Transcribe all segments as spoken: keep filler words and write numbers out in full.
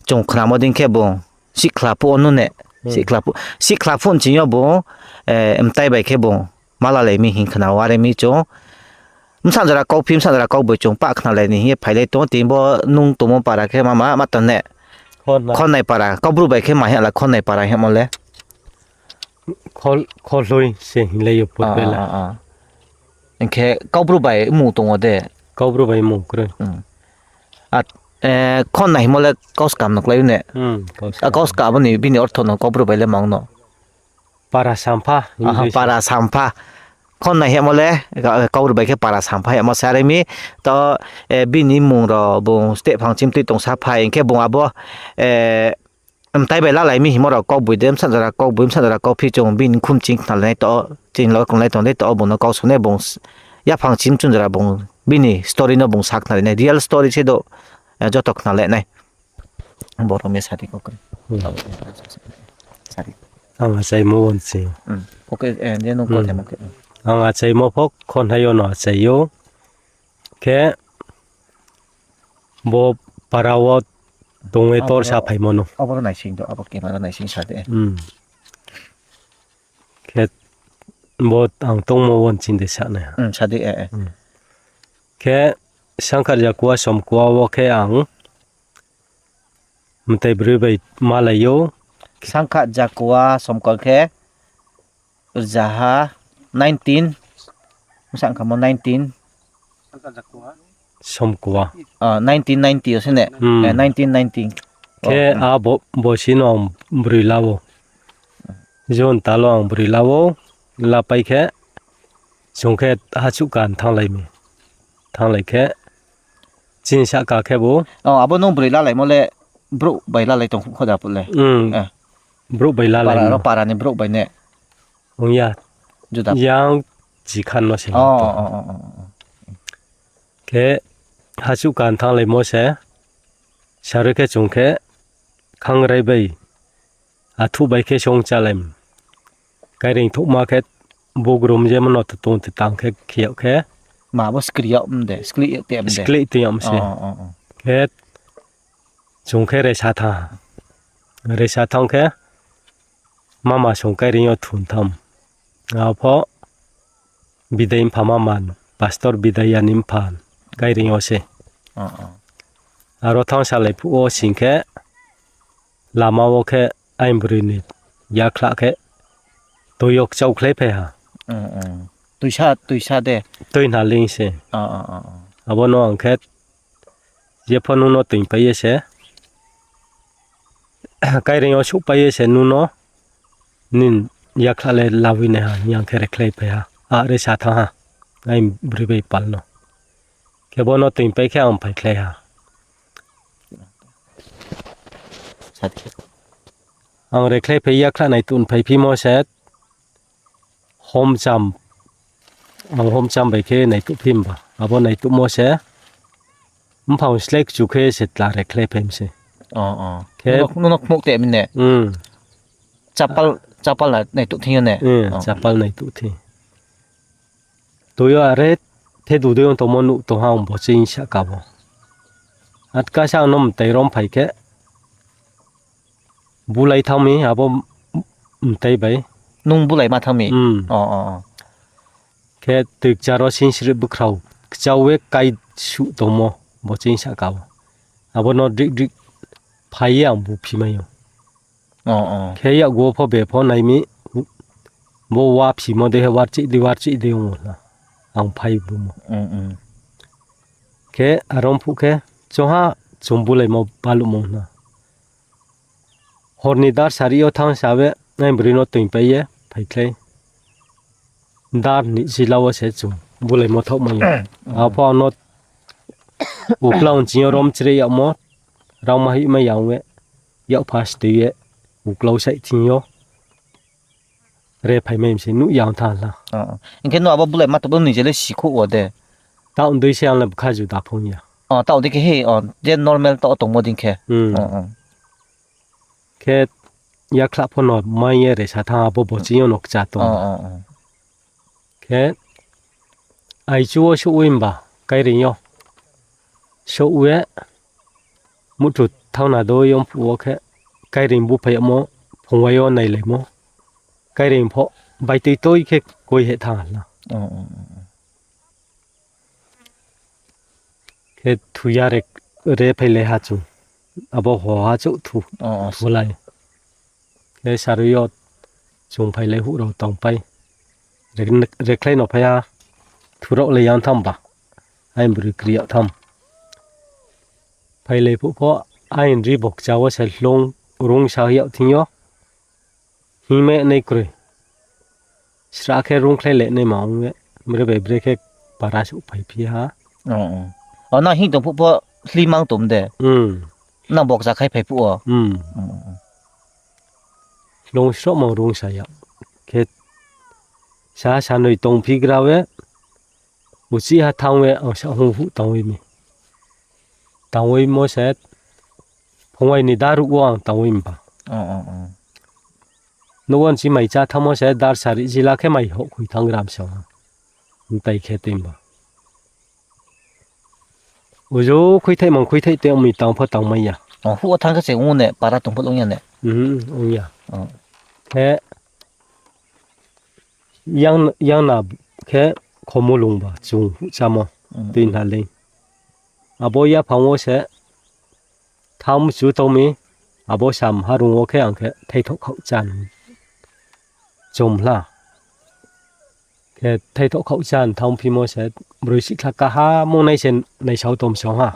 chung khnamo dei khe bung sihkhla phuh wo nune, sihkhla phuh, sihkhla phuh nching yo bung, eh, mtai bai khe bung ma lalai mi hing khna ou, are mi chung. Bsa jora kauphi, bsa jora kauboi chung pah khnalai ni hing ye phailai tong, tini bo nung tongmo para khe mama ma tong ne? Khonnai para, Kaubru bai khe ma hing la Khonnai para hingmo le? Kholoi se hinglai yo purbe la. Hing khe Kaubru bai mmung tong wo de? Kaubru bai mmung kroi. A, eh, Khonnai hingmo le kau skam no klái ne? A, kau ska abo ni bini ortho no Kaubru bai le mang no? Para sampha. Para sampha. Khonnai hingmo le, Kaubru bai khe para sampha hingmo se are mi. To, eh, bini mmung rao bung steh phang chimtui tong sa phai, hing khe bung abo, eh, mtai bai lalai mi hingmo rao kauboi de, bsa jora kauboi, bsa jora kauphi chung bini khum ching khnalai nai to, chini loge konglai tong dei to, bung no kau so nai bung, yaphang chim chung jora bung, bini story no bung sa khnalai nai, real story se do, eh, joto khnalai nai. Boro me sari kau kri. Sari. Ang achaimo won si. Ang achaimo pho Khonnai yo no achai ou. Khe bo para wo tong ye tor sa phaimo no. Abo naising do, abo camera naising sa de. Khe bo ang tongmo won ching de sa nai. Khe Sangkar Jakua Somkua wo khe ang mtai broi bai malai ou. Sangkar Jakua Somkua khe rzaha nineteen, bsa khamo nineteen, Somkua. Nineteen ninety yo se ne? Nineteen ninety. Khe a bo, bosi no ang broi la ou. June tal wo ang broi la ou, lapai khe, chung khe hasuh kan thannglai mi. Thannglai khe, chini sahka khebu. Abo nung broi lalaimo le brouh bai lalai tong kho da phuh le? Brouh bai lalai. Para ni brouh bai ne? Ong ya. Yang chikhan no se. Khe hasuh kan thannglaimo se, sarui khe chung khe khangrai bai, athuh bai khe song chálai. Kaireing thouhma khe bugrum jemo no tong tang khe khe yag khe. Ma bo skri yag de, skli tong yag se. Khe chung khe resa thanng. Resa thanng khe mama song kaireing yo thun tham. Apho bidai mpha mama, pastor bidai ya ni mpha kaireing yo se. Aro thanng salai phuh wo sing khe lama wo khe aini broi ni yakhlah khe toi yo kchaukhlai phai ha. Tuisa, tuisa de. Toi na ling se. Abo no ang khe jepho nung no toingpai ye se. Kaireing yo souhpai ye se nung no nini yakhlah le lawi nai ha, hing ye ang khe rekhlai phai ha. A resa thanng ha. Aini broi bai pal no. Khe bo no toingpai khe ang phaikhlai ha. Ang rekhlai phai yakhlah naituh ni phaiphimo se homcham, ang homcham bai khe naituh phi mba. Abo naituhmo se mphang slái kchu khe se tla rekhlai phai mi se. Khe nung no khmouh te mi ne? Chapal, chapal naituh thing yo ne? Chapal naituh thing. Toi yo are thedu dei ong tongmo nuh tong ha ang bo chini sahka wo. Atkasa ang no mtai rom phai khe bulai thanng mi abo mtai bai. Nung bulai ma thanng mi? Khe toi kchar wo singsri bkhrao kchau ye kaisuh tongmo bo chini sahka wo. Abo no drik drik phai ye ang bu phimai ou. Khe yakgu wo pho be pho nai mi, bo wa phimo dei khe warchih dei warchih dei ong ou hna. Ang phai bumo. Khe arom phuh khe chongha chung bulaimo baluhmo hna. Hor ni dar sari yo thanng sa ye, aini broi no toingpai ye phaikhlai. Dar ni sila wo se chung bulaimo thaohmai ou. Apho ang no uklau nching yo rom chreh yagmo, rangma hoihmai ya ong ye, yakpha stoi ye, uklau saih thing yo re phaimai mi se nuh ya ong thanng la. Hing khe nung abo bulaima tongmo ni je le sikhouh wo de? Taoh dei se ang le bkha juda phung ya. Taoh dei khe he, je normal taoh tongmo dei khe. Khe yakhlah pho no mai ye resa thanng abo bo chini yo no kcha tong. Khe aichu wo souh wi mba, kaireing yo. Souh ye, muhtu thanng na dei yo phuh wo khe, kaireing bu phai yagmo, phungwai yo nailaimo. Kaireing pho, bai tui tui khe koi heh thanng ha la. Khe thu ya re, re phailai ha chung. Abo ho ha chouh thu, thulai. Khe sarui yo chung phailai huh rao tangpai. Re-, rekhlai no phai ha, thu rao le yang tham ba. Aini broi kri yag tham. Phailai phuh pho, aini ri bokcha wo se hlung rungsa yag thing yo. Hingmai nai kroi. Sra khe rungkhlai le naima ong ye, bre bai bre khe para souhphaiphi ha. O, nang hing tong phuh pho hli mang tom de. Nang bokcha khai phai phuh wo. Hlung srohmang rungsa yag. Khe sa sanoi tongphi gra ye, uchih ha thanng ye ang sa hung huh tangwi mi. Tangwimo se, phungwai ni daruh wo ang tangwi mba. Nouh wo nchi mai chá thanngmo se dar sari jila khe mai hohkhui thanng gram se ha. Mtai khe tei mba. Uju khuithaih mang khuithaih tei ong mi tang pho tangmai ya. Huh wo thanng khe se ong ne, para tong pho ong ya ne. Ong ya. Khe yang, yang na khe khomulung ba chung huh chámo. Tui na le. Abo yaphang wo se thanng mchu tong mi, abo sam harung wo khe ang khe thaithoh khaoh chan chom hla. Khe thaithoh khaoh chan thanngphimo se broi sihkhla kaham ong nai se naisao tom song ha.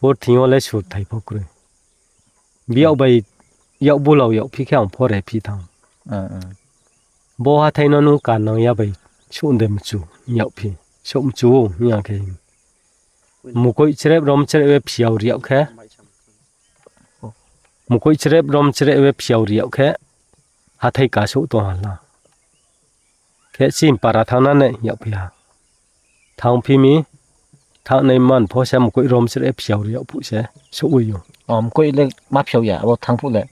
Purthing yo le sur thai pho kroi. Biyak bai yak bulao yakphi khe ang phore phi thanng. Bo hathái no nung kanang ya bai souh de mchu, yakphi, souh mchu ou hing ya khe. Mukoih chrep rom chrep ye phiao ri yag khe. Mukoih chrep rom chrep ye phiao ri yag khe. Hathái kasouh tong ha la. Khe chini para thanng na ne yakphi ha. Thanngphi mi, thanng nai man pho se mukoih rom chrep phiao ri yag phuh se, souh ou. Mukoih le ma phiao ya, abo thanng phuh le.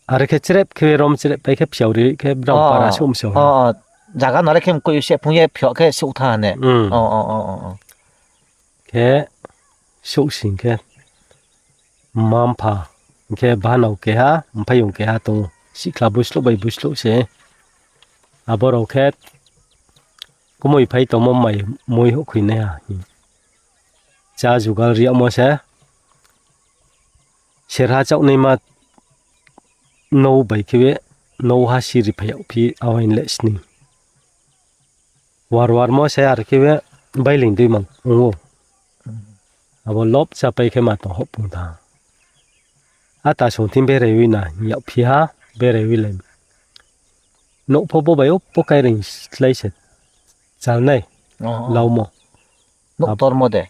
Are khe chrep khe rom chrep pai khe phiao ri khe brao para souh msao. Zaga no le khe mukoih se phung ye phiao khe souh tha ne. Khe souhsing khe mma mpha, hing khe bahanao keha, mphaiyong keha tong, sihkhla buslouh bai buslouh se. Abo rao khe kumoi phai tongmo mai moi hohkhui nai ha. Chá jugal ri yagmo se. Serha chaohnaima nou bai khe be, nou ha siri phai yagphi awain le sning. War warmo se are khe be bailing dei mang ong ou. Abo lop chapai khe ma tong hoh pung tha. Ata song thing berai wi na hing yagphi ha, berai wi le. Nouh pho bo bai o pho kaireing slái se chal nai. Laumo. Nouh tormo de.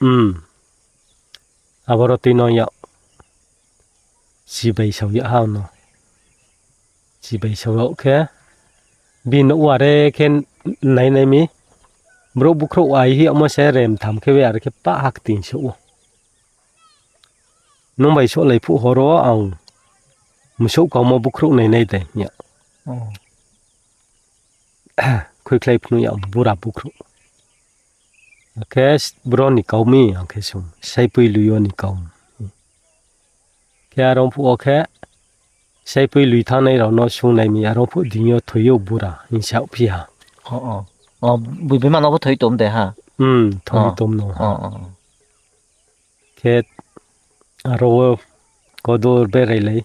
Aboro tui no yag. Chibai sao yag ha no. Chibai sao yag khe. Bini nouh are khe nai nai mi. Brouh bukhrouh ai hi yagmo se rem tham khe be are khe pah ha kting souh ou. Nung bai souhlai phuh horo ang msouh kaumo bukhrouh nai nai de hing ya. Khuikhlai phnuh ya bura bukhrouh. Akhe bro ni kau mi, ang khe sung, saipui lui yo ni kau. Khe arong phuh wo khe, saipui lui thanngnai rao no sungnai mi, arong phuh ding yo thoi yo bura, hing sa phi ha. Bui bima no pho thoi tom de ha? Thoi tom no. Khe aro wo kodur berai lai.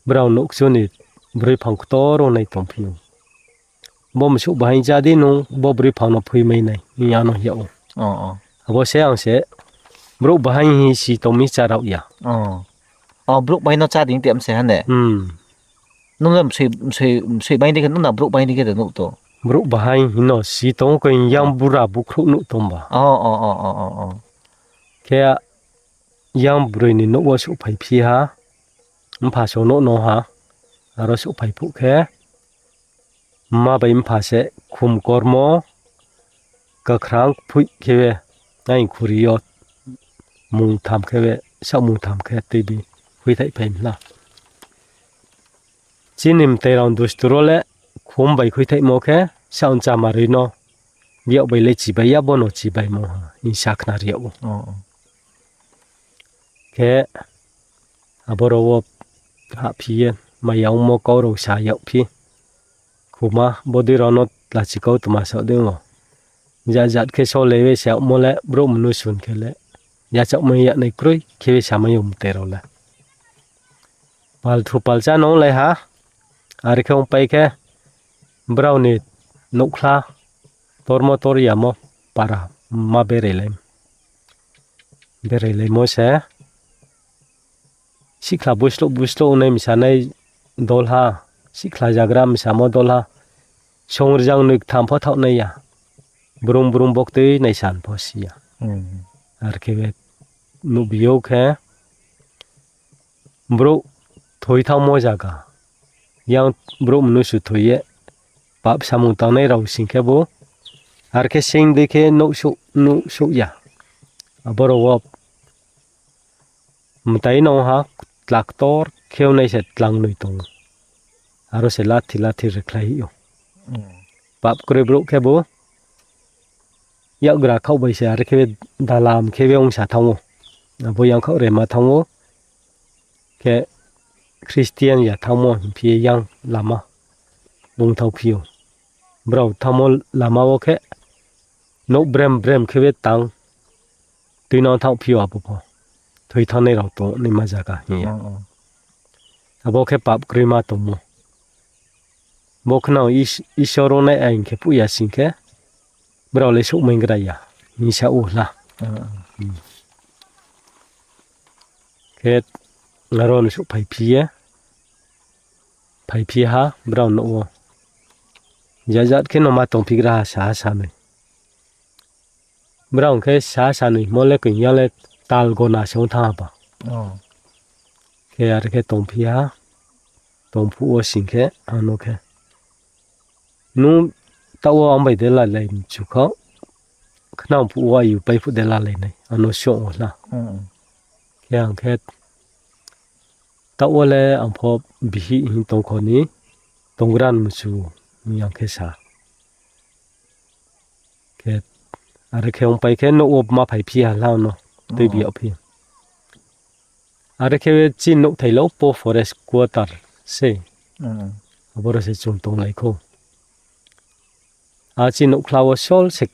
Brao nouhkchu ni broi phang ktor ong nai tongphi ou. Bo msouh bahaing chá di nung, bo broi phang no phui mai nai, hing ya no hing yag ou. Abo se ang se, brouh bahaing hing si tong mi chá rao ya. Brouh bahaing no chá di hing te mse ha ne? Nung le msoi, msoi, msoi bahaing di khe nung na brouh bahaing di khe de nuh tong? Brouh bahaing hing no si tong khe yang bura bukhrouh nuh tong ba. Khe yang broi ni nouh wo souhphaiphi ha, mpha song nouh no ha, aro souhphai phuh khe, mma bai mpha se khum kormo, kakhrang phoih khe be, aini khuri yo mung tham khe be, saoh mung tham khe tuibi khuithaih phai mla. Chini mtai rao dustur wo le khum bai khuithaihmo khe, saoh nchama roi no, biyak bai le chibai ya, bo no chibaimo ha, hing sa khnari yag ou. Khe aboro wo hahphi ye maya ongmo kau rao sa yagphi. Khuma bodei rao no lachi kau tma saoh dei o. Jat jat khe sole ye se yagmo le brouh mnusu khe le. Yachaohmai yagnai kroi khe ye samai yo mte rao le. Palthu palchá no onglai ha, are khe ongpai khe, brao ni nouhkhla tormo tor yamo para ma berai lai, berailaimo se, sihkhla buslouh buslouh ongnai msanai dolha, sihkhla zagra msamo dolha, songrzang noi ktham pho thaoh nai ya, brung brung boktui naisan pho si ya. Are khe be nuhbi ou khe, brouh thoi thanngmo zaga, yang brouh mnusu thoi ye, pap samung tangnai rao sing khe bo, are khe sing dei khe nuhsouh, nuhsouh ya. Aboro wo mtai no ha, tlaktor khe ongnai se tlangnoi tong ou. Aro se lathi lathi rikhlai hih ou. Pap kroi brouh khe bo, yakgra khaoh bai se are khe be dalam khe be ongsa thanng ou. Abo yang khaoh rema thanng ou. Khe Christian ya thanngmo hingphi ye yang lama ong thaohphi ou. Brao thanngmo lama wo khe nouh brem brem khe be tang tuinang thaohphi ou abo pho. Thoi thanngnai rao tongnaima zaga hing ye. Abo khe pap kroima tongmo. Bo khnang Is-, Isor ongnai aing khe phuh ya sing khe, brao le souhmai gra ya, hing sa ou hla. Khe aro no souhphaiphi ye, phaiphi ha, brao nouh wo. Jat jat khe no ma tongphi gra ha sa ha sanoi. Brao khe sa ha sanoi hingmo le koing ya le tal gona se ong thanng ha ba. Khe are khe tongphi ha, tong phuh wo sing khe, ano khe. Nung taoh wo ang bai de lalai mchu khaoh, khnang phuh wo ayu pai phuh de lalai nai, ano song ou hla. Khe ang khe, taoh wo le ang pho bihih hing tong kho ni, tonggra ni mchu, hing yang khe sa. Khe, are khe ongpai khe nouh wo ma phaiphi ha hla no, tuibi yagphi. Are khe chini nouhthai le po forest quarter se. Aboro se chung tonglai khou. A chini nouhkhla wo sol se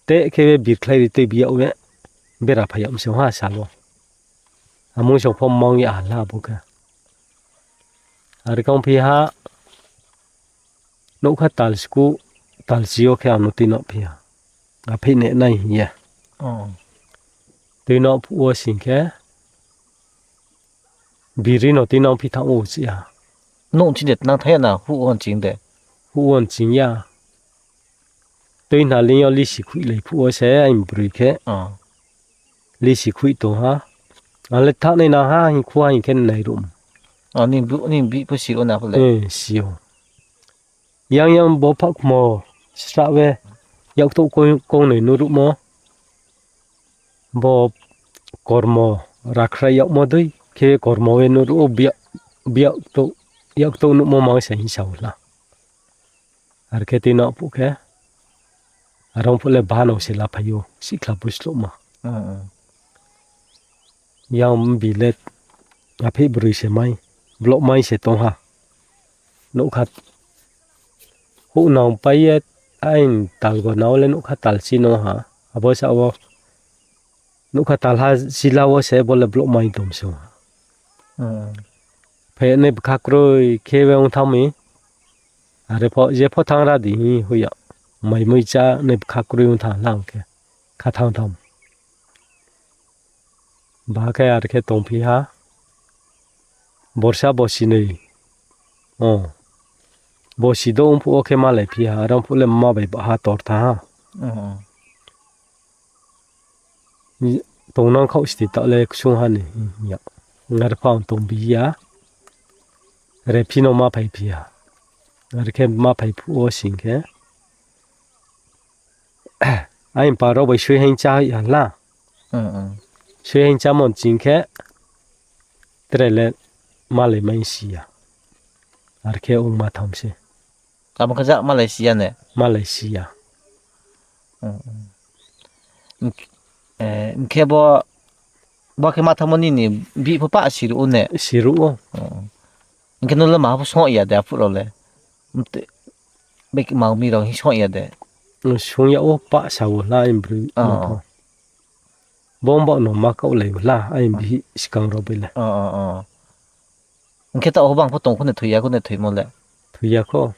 te khe be birkhlai ri tuibi yag ye bera phai yag mi se ha sal wo. Amung song pho mang ya ha hla abo khe. Are khe ongphi ha, nougkha talsku, talsi yo khe ang no tuinang phi ha. Apheih ne nai hing ye. Tuinang phuh wo sing khe, biri no tuinang phi thanng ou si ha. Nouh ching de tnang thai ya na, huh wo nching de? Huh wo nching ya. Tuinang ling yo lisi khuihlai phuh wo se aini broi khe. Lisi khuih tong ha. Ang le thanng nai nang ha hing khu ha hing khe nai ruh. Nini bihih pho si ruh na pho le? Si ou. Yang yang bo phakhmo srah we yaktouh kong, kongnoi nuh ruhmo. Bo kormo rakhrai yagmo dei khe kormo we nuh ruh ou, biak, biak touh, yaktouh nuhmo mang se hing sa ou hla. Are khe tuinang phuh khe, arong phuh le bano se laphai ou, sihkhla buslouhma. Yang mbi le apheih broi se mai, bloh mai se tong ha. Nougkha houhnang pai ye, aini talgo nao le nougkha talsi no ha. Abo sa wo nougkha talha sila wo se bo le bloh mai tong se ha. Phe nai bkha kroi khe we ong thanng mi. Are pho, je pho thanng ra di hing hoih ya. Mai mui chá nai bkha kroi ong thanng lang khe. Kha thanng thanng. Ba khe are khe tongphi ha. Borsa bosi noi. O. Bosi douh ong phuh wo khe malaiphi ha. Arong phuh le mma bai baha tor thanng ha. Tongnang khaoh sti taoh le ksung ha ni hing ya. Are pho ang tongbi ya. Rephi no ma phaiphi ha. Are khe ma phai phuh wo sing khe. Aini pa rao bai sui haing chá hoih ha la. Sui haing chámo nching khe tre le malai mai si ya. Are khe ongma tham se. Abo khe ja malai si ya ne? Malai si ya. Hing khe bo Bo khe ma thanngmo nini bihih pho pah siruh ou ne? Siruh ou. Hing khe nung le maha pho song ya de aphuh rao le? Mte, bek mang mi rao hing song ya de? Song ya ou, pah sa ou hla aini broi no pho. Bo baoh no ma kaohlai ou hla aini bihih skang rao bai le. Hing khe taoh ho bang pho tong khou ne, thoi ya khou ne thoimo le? Thoi ya khou.